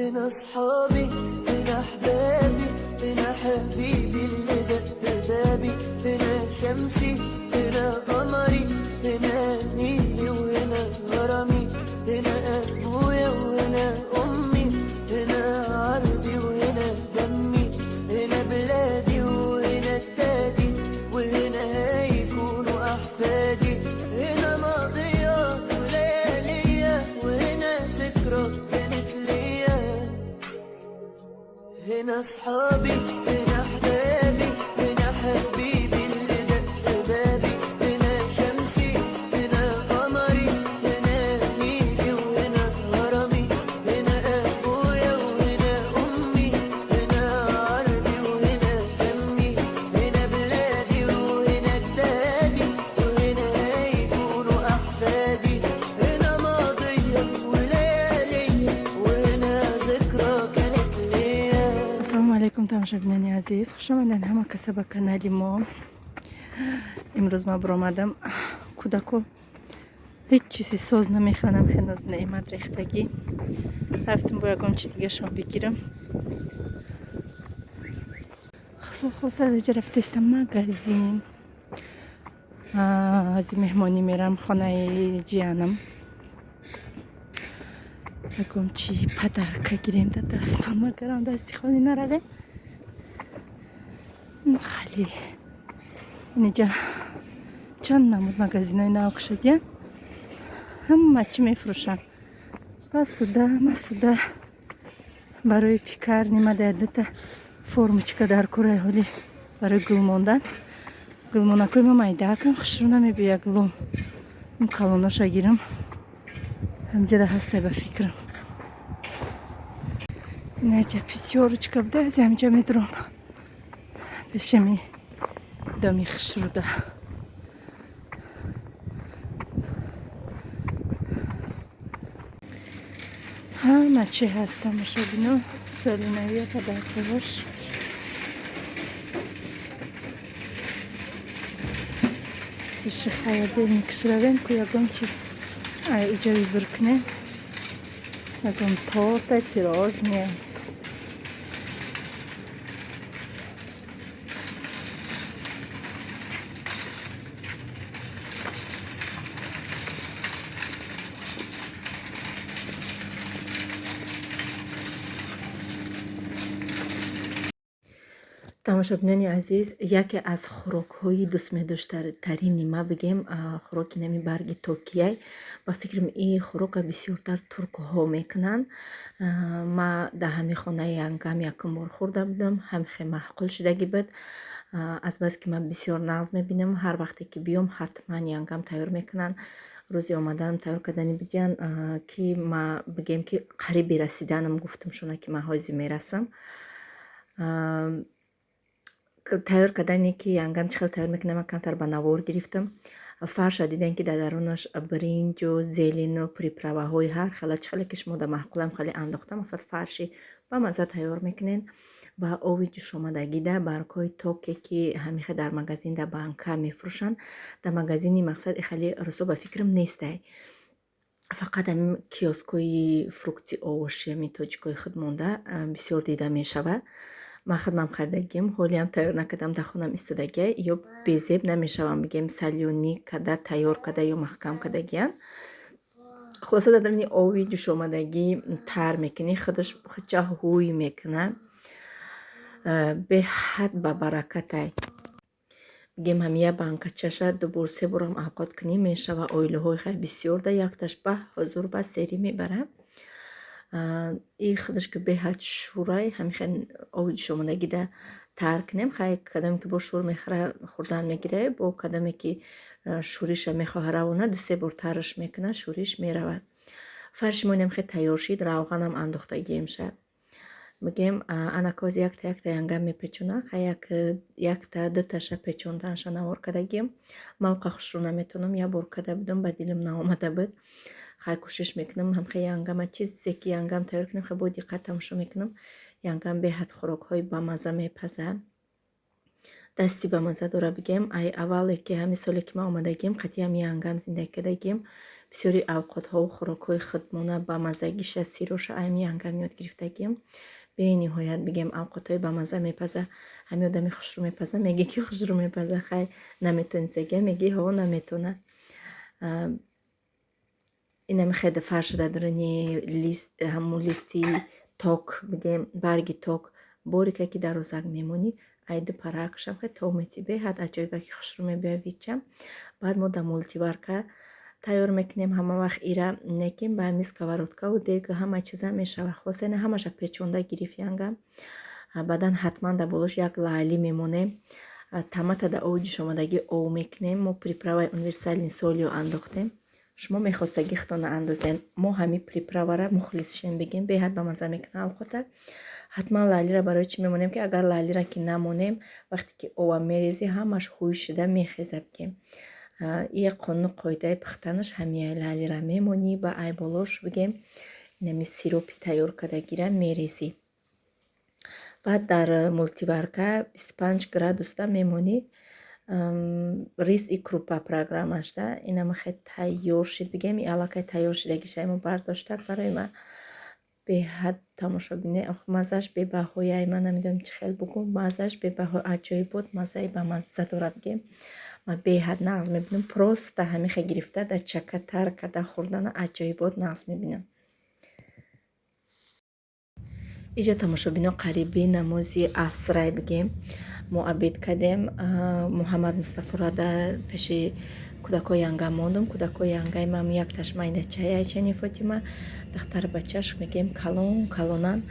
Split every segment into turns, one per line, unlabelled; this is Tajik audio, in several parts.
هنا أصحابي، هنا أحبابي، هنا حبيبي اللي دق بابي، هنا شمسي، هنا قمري، هنا نيلي وهنا غرامي، هنا أبويا وهنا أمي، هنا عرضي وهنا دمي، هنا بلادي وهنا جدادي، وهنا هيكونوا أحفادي، هنا ماضية وليالية، وهنا ذكرى كانت ليا. هنا أصحابي، هنا أحبابي، هنا حبيبي اللي دق بابي، هنا شمسي، هنا قمري، هنا نيلي وهنا هرمي، هنا أبويا وهنا أمي، هنا عرضي وهنا دمي، هنا بلادي وهنا جدادي، وهنا هيكونوا أحفادي، هنا ماضية وليالية، وهنا ذكرى كانت ليا.
Ассалому алайкум, тамошобинони азиз, хуш омадед ҳама каса ба канали мо. Имрӯз ман баромадам, кӯдако ҳеҷ чизи соз намехӯрам, хеноз неъмат рехтагӣ. Рафтем, бо ягон чи дигашон бигирам. Хулоса, иҷа рафтестам магазин. Ази меҳмонӣ мерам хонаи ҷиянам. Ягон чи подарка гирем да дастмон, магарам дасти холӣ наравем. Хали инҷа чанд намуд магазинҳои нав кушодиян, ҳама чӣ мефурӯшанд. Пасуда масуда барои пекарни ма дута формочка дар кораи ҳоли барои гул мондан. Гулмонакҳои ма майдаакам, хушрӯ намебиёя гулом. Ин калоноша гирам, ҳамҷада ҳастай ба фикрам. Инаҷа Пятёрочка буда, аз ҳамҷа медурам пешами доми хушрӯда. Ҳама чӣ ҳаст, тамошобино, соли навия подаркаҳош. Пеши холодильник равем, ку ягон чи иҷа выбор кунем. Ягон торта, пирожное. Тамошобинони азиз, яке аз хӯрокҳои дӯстмедоштатарини ма, бигем, хӯроки нами барги токияй. Ба фикрам, ин хӯрока бисёртар туркҳо мекунанд. Ма дар ҳамин хонаи янгам якум бор хӯрда будам, ҳам хеле маъқул шудагӣ буд. Азбаски ман бисёр нағз мебинам, ҳар вақте ки биём, ҳатман янгам тайёр мекунанд. Рӯзи омаданам тайёр кардани бидиян, ки ма, бигем, ки қариби расиданам гуфтам шуна, ки ман ҳозир мерасам. Тайёр кардане ки янгам чӣ хел тайёр мекунам, ман камтар ба навор гирифтам. Фарша дидем, ки дар дарунаш биринҷу зелену приправаҳои ҳар хела, чӣ хеле ки шумо дар маъқулам хеле андохта, масалан, фарши ба мазза тайёр мекунед. Ба ови ҷӯшомадагида баргҳои токе, ки ҳамихе дар магазин дар банка мефурӯшанд, дар магазини мақсад хеле рӯсо ба фикрам нестай, фақат ҳамин киоскҳои фрукти, овощи, ҳамин тоҷикои худ монда бисёр дида мешавад. Ман худмам харидагим, ҳолиам тайёр накардам, дар хонам истодагия, ё безеб намешавам, бигем, солёный када тайёр када ё маҳкам кардагиян. Хулоса, дар даруни ови ҷӯшомадагӣ тар мекунӣ, худаш худча ҳуй мекунад, беҳад ба баракатай. Бигем, ҳам як банкачаша дубор, се борам авқот кунӣ, мешава. Оилаҳои хеле бисёр да якташ ба ҳузур ба серӣ мебарад. И худаш ки беҳад шӯрай, ҳамин хел ови ҷӯшомадагида тар кунем. Хай, кадоме ки бо шӯр мехӯра, хӯрдан мегирад, бо кадоме ки шӯриша мехоҳад равона, ду-се бор тараш мекунад, шӯриш меравад. Фарши мо инам хел тайёр шид, равғанам андохтагием ша. Мегӯем, анакоз якта якта янгам мепечонад, хай, якта дуташа печонданша навор кардагием. Ман оқа хушрӯ наметонам, як бор карда будам, ба дилам наомада буд. Хай, кӯшиш мекунам, ҳамхел янгама чизе ки янгам тайёр кунам, хел бо диққат тамошо мекунам. Янгам беҳад хӯрокҳои бамазза мепазад, дасти бамазза дора, бигем. Ай аввале ки ҳамин соле ки ман омадагием, қатъи ҳами янгам зиндагӣ кардагием. Бисёри авқотҳову хӯрокҳои худмона ба маззагиша, сироша ами янгам ёд гирифтагиам. Бениҳоят, бигем, авқотҳои бамазза мепаза. Ҳами одами хушрӯ мепаза, мегӣ ки хушрӯ мепаза, хай наметонистагия, мегӣ ҳо наметона. Инами хеле фаршада даруни лист, ҳамун листи ток, бигем, барги ток борика ки дар рӯзак мемонӣ, айди паракшам хе тоб мети, беҳад аҷоиба ки хушрӯ мебиёяд вичам. Баъд мо дар мультиварка тайёр мекунем ҳама вақт ира, неким ба ҳами сковородкаву дег ҳама чиза мешава. Хулоса, ина ҳамаша печонда гирифт янгам. Баъдан ҳатман дар болош як лаъли мемонем. Томата дар оби ҷӯшомадагӣ об мекунем. Мо приправаи универсальный солью андохтем. Шумо мехостагӣ худтона андозен. Мо ҳами приправара мухлисшем, бигем, беҳад бамазза мекунад авқота. Ҳатман лаълира барои чӣ мемонем, ки агар лаълира ки намонем, вақте ки ова мерезӣ, ҳамаш ҳуй шуда мехеза, бигем. Ия қонуну қоидаи пухтанаш ҳамия: лаълира мемонӣ, ба ай болош, бигем, инами сиропи тайёр кардагира мерезӣ. Баъд дар мультиварка 25 градусда мемонӣ, рис и крупа программашда. Инама хел тайёр шид, бигем, и аллакай тайёр шидагиша мо бардошта барои ма. Беҳад, тамошобине, маззааш бебаҳояй, ман намедонам чӣ хел бугум, маззааш бебаҳо, аҷоибот маззаи бамазза дорад, бигем. Ман беҳад нағз мебинам, просто ҳамихе гирифта дар чака тар карда хӯрдана аҷоибот нағз мебинам. Иҷа, тамошобино, қариби намози асрай, бигем, мо обед кардем. Муҳаммад Мустафоро дар пеши кӯдакҳои янгам мондум. Кӯдакҳои янгаи ман якташ майдачаи Айчани Фотима, духтари бачаш, мегем, калон калонан.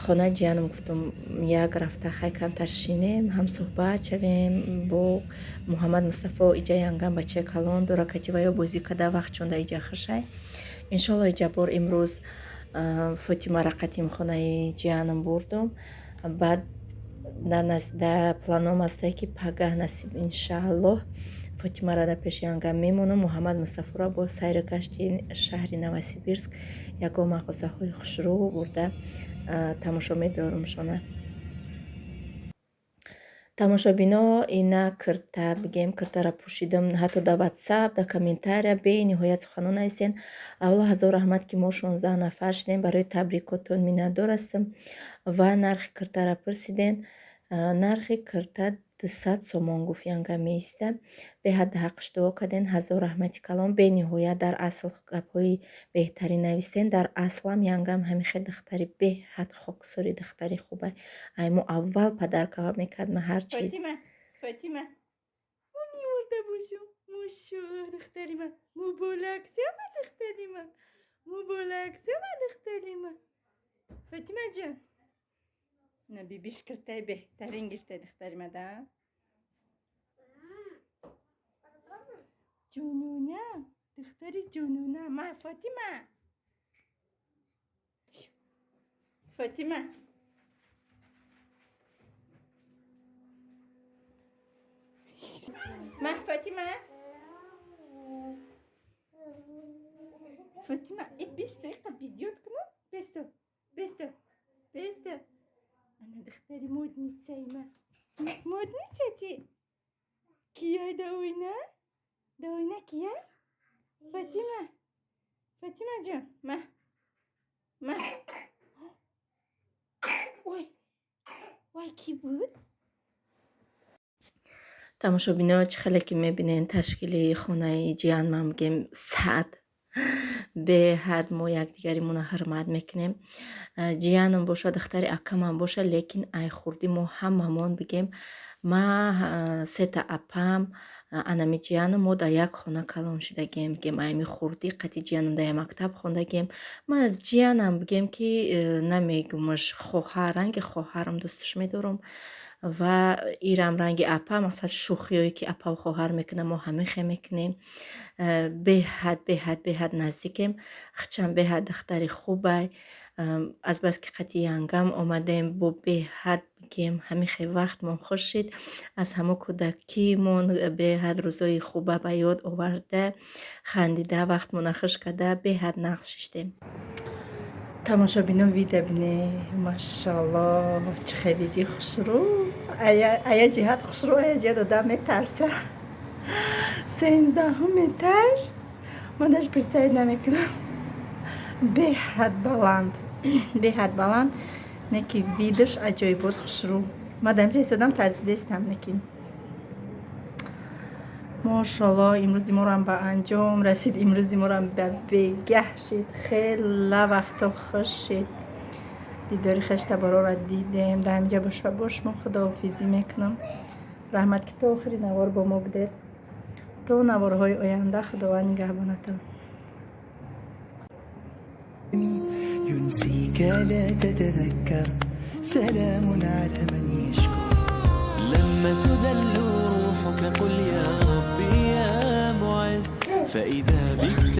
Хонаи ҷиянам гуфтум, як рафта хай камтар шинем, ҳам суҳбат шавем бо Муҳаммад Мустафо. Иҷа янгам бачаи калон дора, кативаё бозӣ карда вақт чонда иҷа хушай. Иншолло, иҷа бор имрӯз Фотимара қатим хонаи ҷиянам бурдум. Баъд дар планом астае, ки пагаҳ, насиб, иншааллоҳ, Фотимара дар пеши янгам мемонам, Муҳаммад Мустафоро бо сайру гашти шаҳри Новосибирск, ягон мағозаҳои хушрӯ бурда тамошо медорамшона. Тамошобино, ина кирта, бигем, киртара пӯшидам. Ҳатто дар Ватсап, дар комментария бениҳоят суханон нависен. Аввало, ҳазор раҳмат, ки мо 16 нафар шудем. Барои табрикотон миннатдор ҳастам. Ва нархи киртара пурсиден. Нархи кирта 200 сомон гуфт янга меиста. Беҳад ҳаққш дуо карден, ҳазор раҳмати калон. Бениҳоят дар асл гапҳои беҳтарин навистен. Дар аслам янгам ҳамихел духтари беҳад хоксори, духтари хуба. Ай мо аввал подарка мекард ма ҳар чиз.
Фотима, Фотима, мемурда бошум, мушу духтари ман, муборак сама духтари ман, муборак сама духтари ман. Фотима ҷон, на бибиш киртаи беҳтарин гирифта духтари ма да. Ҷонона, духтари ҷонона, ма Фотима. Фотима. Ма Фотима. Фотима, и бисту иқа видеот кунам? Бисту, бисту, бисту. Ана духтари модницаи ма. Модница ти? Кия да оина? Да оина кия? Фотима. Фотима ҷон, ма. Ма. Ой. Вай, кӣ буд?
Тамошобино, чӣ хеле ки мебинен, ташкили хонаи ҷиянман, бигем, сад беҳад мо якдигаримонро ҳурмат мекунем. Ҷиянам боша, духтари акамам боша, лекин ай хурдӣ мо ҳамамон, бигем, ма, сета апам, анами ҷиянам, мо дар як хона калон шудагем. Бигем, айми хурдӣ қати ҷиянам дар як мактаб хондагем. Ман ҷиянам, бигем, ки намегумаш, хоҳар, ранги хоҳарам дӯсташ медорам ва ирам ранги апа. Мақсад, шӯхиҳое ки апаву хоҳар мекунам, мо ҳамихе мекунем. Беҳад, беҳад, беҳад наздикем. Хичам беҳад духтари хубай. Азбаски қати янгам омадем, бо беҳад, бигем, ҳамихе вақтмон хуш шид. Аз ҳамо кӯдакимон беҳад рӯзои хуба ба ёд оварда, хандида, вақтмона хуш карда, беҳад нағз шиштем. Тамошобино, вида бине, машоалло, чӣ хел види хушрӯ. Ая ҷиҳат хушрӯ, ая ҷиҳат одам метарса. 13-ум этаж.
Ман даже представить намекунам. Беҳад баланд, беҳад баланд, не ки видаш аҷоибот, хушрӯ. Ман дар инҷа истодам, тарсидестам, лекин мошалло. Имрӯзи морам ба анҷом расид, имрӯзи морам ба бегаҳ шид. Хела вақто хуш шид, дидори хештаборора дидем. Дар ҳаминҷа бошва бо шумо худоҳофизӣ мекунам. Раҳмат, ки то охири навор бо мо будед. То наворҳои оянда Худованд нигаҳбонатон.
ينسيك لا تتذكر، سلام على من يشكر.
لما تذل روحك قل يا ربي يا معز، فإذا بك